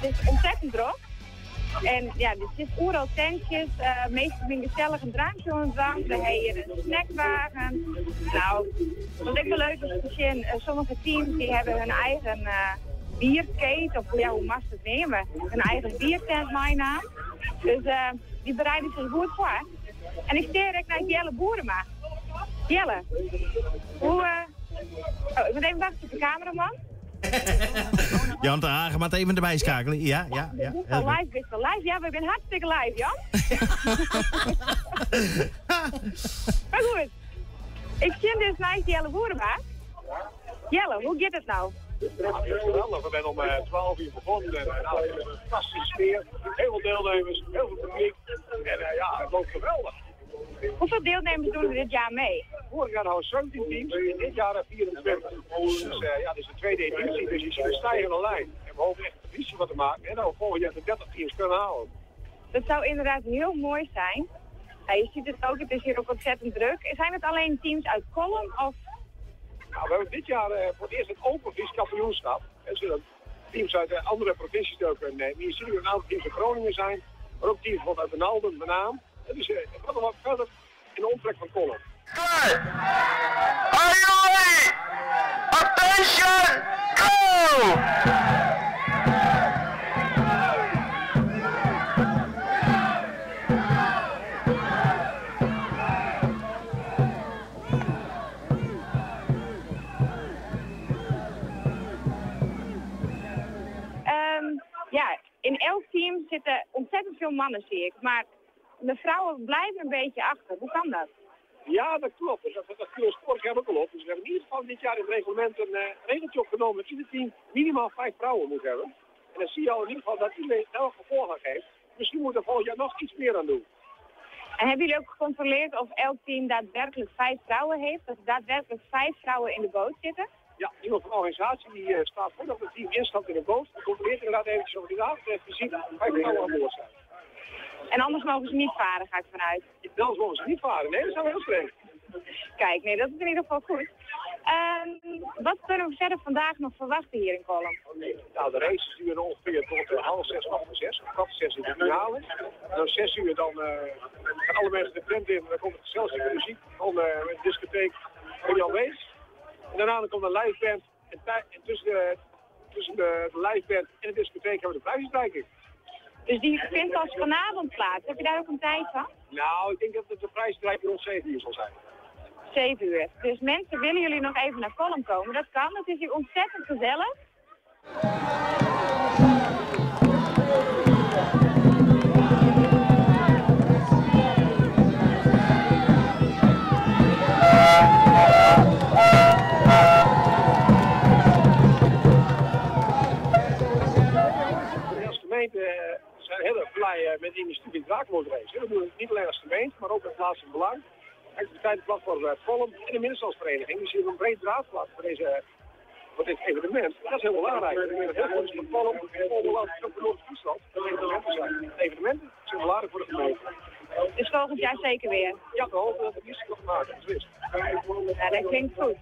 Het is ontzettend drok. En ja, er zit oeral tentjes. Uh, meestal zijn gezellig een drankje oan it dwaan. We hebben hier een snackwagen. Nou, wat ik wel leuk is te zien, uh, sommige teams die hebben hun eigen uh, bierkeet, of ja, hoe mag het nemen? Hun eigen biertent meinaam. Dus die bereiden zich goed voor. En ik steer ik naar Jelle Boerema. Jelle, hoe... Oh, ik moet even wachten op de cameraman. Jan de Hagen moet even erbij schakelen. Ja. Bist al live, bist al live. Ja, we zijn hartstikke live, Jan. maar goed, ik zie dus naast Jelle Boerema. Jelle, hoe gaat het nou? Geweldig, we zijn om 12 uur begonnen en nou, een fantastische sfeer. Heel veel deelnemers, heel veel publiek. En ja, het loopt geweldig. Hoeveel deelnemers doen er dit jaar mee? Vorig jaar hadden we 17 teams en dit jaar 24. Dus ja, dit is de tweede editie, dus je ziet een stijgende lijn. En we hopen echt een editie van te maken en dat we volgend jaar de 30 teams kunnen halen. Dat zou inderdaad heel mooi zijn. Ja, je ziet het ook, het is hier ook ontzettend druk. Zijn het alleen teams uit Kollum of? Nou, we hebben dit jaar voor het eerst het Open Fries kampioenschap. En zodat teams uit de andere provincies deel kunnen nemen. Hier zien we een aantal teams uit Groningen zijn, maar ook teams bijvoorbeeld uit Benalden, Menaam. Het is wat nog wat verder in de omtrek van Kollum. Klaar! Are you ready? Attention! Go! Ja, in elk team zitten ontzettend veel mannen, zie ik. Maar de vrouwen blijven een beetje achter. Hoe kan dat? Ja, dat klopt. Dus dat viel ons vorig jaar ook al op. Dus we hebben in ieder geval dit jaar in het reglement een regeltje opgenomen dat ieder team minimaal 5 vrouwen moet hebben. En dan zie je al in ieder geval dat iedereen elk gevolg aan geeft. Misschien moet er volgend jaar nog iets meer aan doen. En hebben jullie ook gecontroleerd of elk team daadwerkelijk 5 vrouwen heeft? Dat er daadwerkelijk 5 vrouwen in de boot zitten? Ja, iemand van de organisatie die staat voordat het team instapt in de boot. Die controleert inderdaad eventjes of inderdaad fysiek 5 vrouwen aan boord zijn. En anders mogen ze niet varen, ga ik vanuit. Anders mogen ze niet varen, nee, dat zijn we heel streng. Kijk, nee, dat is in ieder geval goed. Wat kunnen we verder vandaag nog verwachten hier in Kollum? Nou, de races duren ongeveer tot half zes, kwart voor zes. Kwart voor zes in de finale. En om 6 uur dan gaan alle mensen de tent in en dan komt het gezelschap muziek van de discotheek van Jan Wees. En daarna dan komt een live band. En tussen de live band en de discotheek hebben we de prijsuitreiking. Dus die vindt pas vanavond plaats. Heb je daar ook een tijd van? Nou, ik denk dat de prijsuitreiking rond 7 uur zal zijn. 7 uur. Dus mensen, willen jullie nog even naar Kollum komen? Dat kan. Het is hier ontzettend gezellig. Als gemeente zijn heel erg blij met de initiatief in het Drakenbootrace. Dat doen we niet alleen als gemeente, maar ook in plaatselijk belang. Activiteitenplatform uit Kollum en de middenstandsvereniging. Dus hier een breed draagvlak voor dit evenement. Dat is heel belangrijk. Ik denk dat heel goed is voor Kollum, Oldenland, ook voor Noord-Friesland. Dat evenementen zijn. Evenementen zijn belangrijk voor de gemeente. Dus volgend jaar zeker weer? Ja, we hopen dat het niet nog maken. Dat is. Ja, dat klinkt goed.